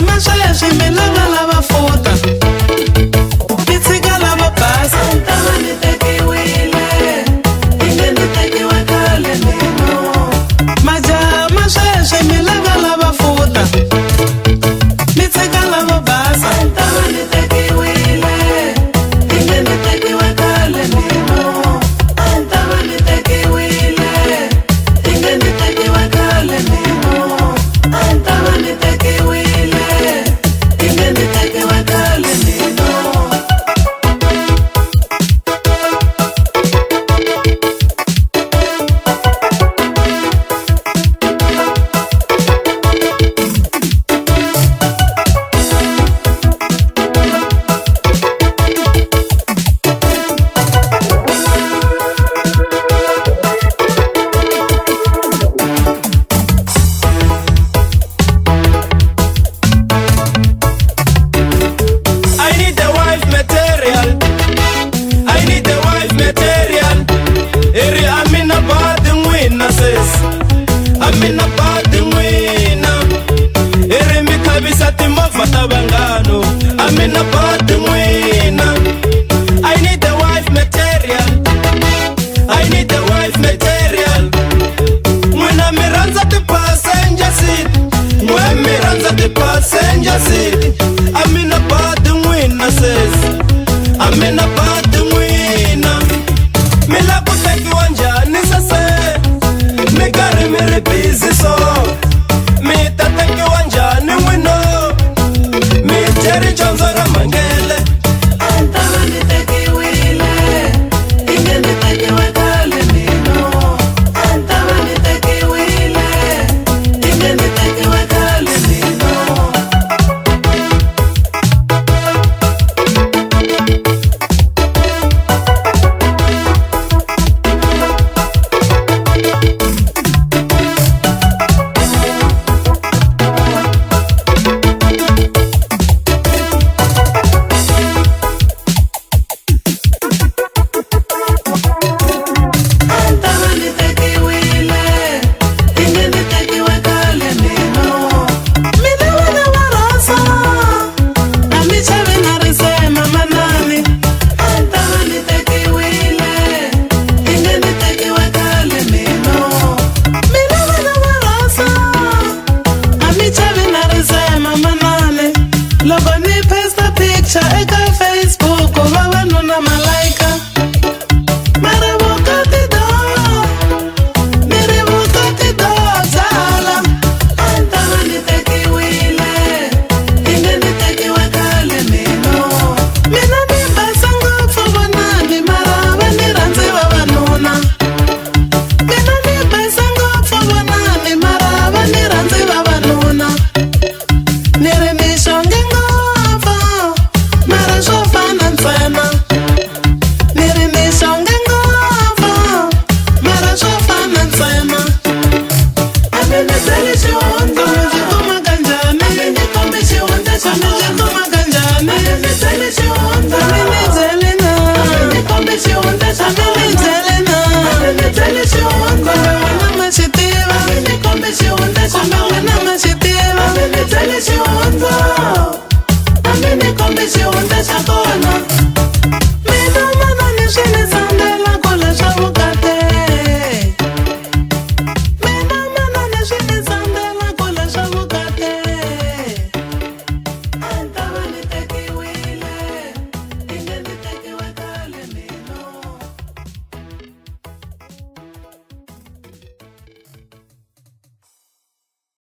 Majaha ma sweswi mi lava lava futa, mi tshika lava basa. A ni ta va ni tekiwile, inge ni tekiwe khale mina. Majaha ma sweswi mi lava lava futa, mi tshika lava basa. A ni ta va ni tekiwile, inge ni tekiwe khale mina. A ni ta va ni tekiwile, inge ni tekiwe khale mina. A ni ta va ni tekiwile, inge ni tekiwe khale mina. I need a wife material. I need a wife material. Eri amina badi n'wina sis. Amina badi n'wina. Eri mi khavisa timovha ta vanghano. Amina badi n'wina. I need a wife material. I need a wife material. N'wina mi rhandza ti-passenger seat. N'we mi rhandza ti-passenger seat. Amina badi n'wina sis. Amina badi n'wina. Mi la ku tekiwa njhani sese? Mi karhi mi ri busy so. Mi ta tekiwa njhani n'wina? Mi dye ricondzo ra mhangele. A ni ta va ni tekiwile, inge ni tekiwe khale mina. A ni ta va ni tekiwile, inge ni tekiwe khale mina. A ni ta va ni tekiwile, inge ni tekiwe khale mina. Mina vana va rhasa, a mi chavi na risema manani. A ni ta va ni tekiwile, inge ni tekiwe khale mina. Mina vana va rhasa, a mi chavi na risema manani. Loko ni posta picture eka Facebook, vavanuna malaika. Mara vukati do, ni ri vukati do byala. A ni ta va ni tekiwile, inge ni tekiwe khale mina. Mina ni basa ngopfu vonani, mara va ni rhandzi vavanuna. Mina ni basa ngopfu vonani, mara va ni rhandzi vavanuna. Ni ri ni xonge ngopfu, mara swo fana ntsena. Ni ri ni xonge ngopfu, mara swo fana ntsena. A mi ni byeli xihundla, mi xi kumaka njhani? A mi ni kombi xihundla xa mi xi kumaka njhani? A mi ni byeli xihundla, a mi ni byeli na. A mi ni kombi xihundla xa mi ni byeli na. A mi ni byeli xihundla, kumbe wena ma xi tiva. A mi ni kombi xihundla xa kumbe wena ma xi tiva. A mi ni byeli xihundla, a mi ni kombi xihundla xa kona.